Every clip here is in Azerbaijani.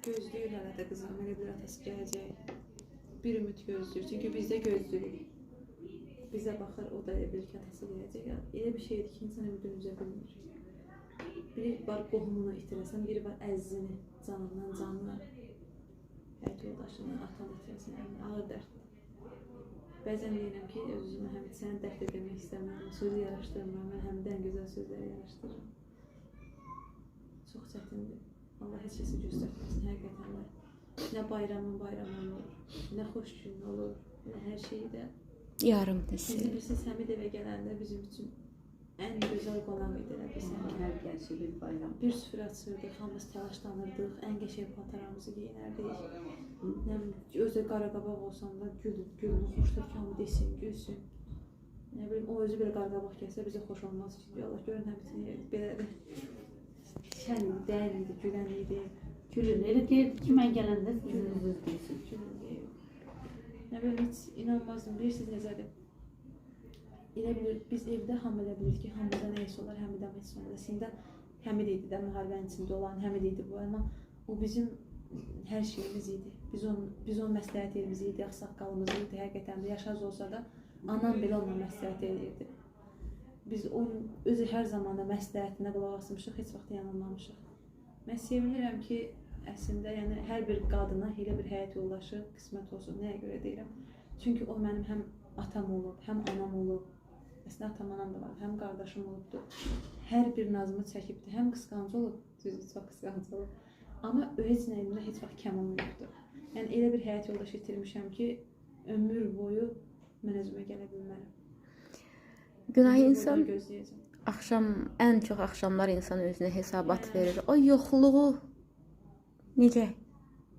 Gözləyir hələ də qızım, elə bir atası gələcək. Bir ümid gözləyir, çünki biz də gözləyirik. Bizə baxır, o da elə bilir ki, atası gələcək. Elə bir şeydir ki, insan ümidini üzə bilmir. Biri var qohumunu itirəsən, biri var əzizini, canından canını, həyat yoldaşını, atanı itirəsən, yəni ağır dərddir. Bəzən deyirəm ki, öz-özümə Həmid səni dərd demək istəmirəm, sözü yaraşdırmıram, mən Həmidə ən gözəl sözləri yaraşdırıram. Çox çətindir. Allah heç kəsi göstərməsin, həqiqətən də. Nə bayramın bayramı olur, nə xoş gün olur, nə hər şeyi də. Yarım desin. Bizim bilirsiniz, Həmid evə gələndə bizim üçün ən gözəl qonaq idi elə biz Həmid. Hər gəlişi bir bayram. Bir süfrə açırdıq, hamımız təlaşlanırdıq, ən qəşəng paltarlarımızı geyinərdik. Nə bilim, özü qaraqabaq olsam da gülünü xoşdur ki, hamı desin, gülsün. Nə bilim, o özü belə qaraqabaq gəlsə bizə xoş olmaz ki, Allah görün Həmidin belədir. Şən idi, dərin idi, gülən idi. Gülün, elə deyirdi ki, mən gələndə sizin üzünüz gülsün. Gülün deyir. Nə bilim, heç inanmazdım, bilirsiniz necədir? Elə bilir, biz evdə hamı elə bilir ki, hamıda nə isə olar, Həmidə heç olmaz. Əslində Həmid idi də, müharibənin içində olan Həmid idi bu, amma o bizim hər şeyimiz idi. Biz onun məsləhət yerimiz idi, ağsaqqalımız idi, həqiqətən də yaşı az olsa da anam belə onunla məsləhət eləyirdi. Biz onun özü hər zaman da məsləhətinə qulaq asmışıq, heç vaxt yanılmamışıq. Mən sevinirəm ki, əslində, yəni hər bir qadına elə bir həyat yoldaşı qismət olsun. Nəyə görə deyirəm? Çünki o mənim həm atam olub, həm anam olub. Əslində atam, anam da var, həm qardaşım olubdur. Hər bir nazımı çəkibdir, həm qısqancı olub, düzdür, çox qısqancı olub. Amma heç nəyimdə heç vaxt kəm olmayıbdır. Yəni elə bir həyat yoldaşı itirmişəm ki, ömür boyu mən özümə gələ bilmərəm. Günah insan axşam, ən çox axşamlar insan özünə hesabat verir. O yoxluğu necə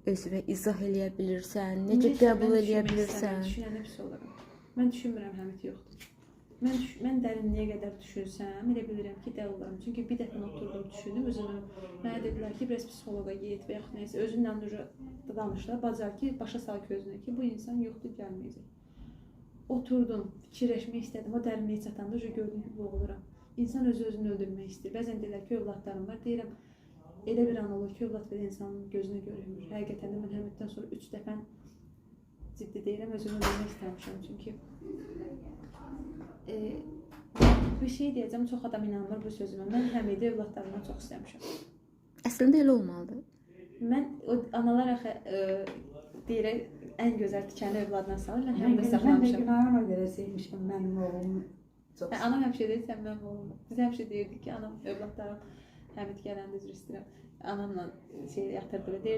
özünə izah eləyə bilirsən, necə qəbul eləyə bilirsən? Düşünəndə pis oluram. Mən düşünmürəm Həmid yoxdur. Mən dərinliyə qədər düşünsəm, elə bilirəm ki, dəli oluram. Çünki bir dəfə oturdum, düşündüm özümü. Mənə dedilər ki, biraz psixoloqa get və yaxud nəyisə özünlə danışlar, bacar ki, başa sal ki özünə ki, bu insan yoxdur, gəlməyəcək. Oturdum, fikirləşmək istədim. O dərinliyə çatanda gördüm ki, boğuluram. İnsan özü-özünü öldürmək istəyir. Bəzən deyirlər ki, övladlarım var. Deyirəm, elə bir an olur ki, övlad belə insanın gözünə görünmür. Həqiqətən də mən Həmiddən sonra 3 dəfə ciddi deyirəm, özümü öldürmək istəmişəm. Çünki bir şey deyəcəm, çox adam inanmır bu sözümə. Mən Həmidi övladlarımdan çox istəmişəm. Əslində elə olmalıdır. Mən o analar axı deyirək, ən gözəl tikəni övladına salır. Mən Həmidə saxlamışam. Mən də günahıma görə sevmişəm mənim oğlumu. Çox. Anam həmişə deyir, sən mənim oğlum. Biz həmişə deyirdik ki, anam övladlarım Həmid gələndə üzr istəyirəm. Anamla şey yatırdı.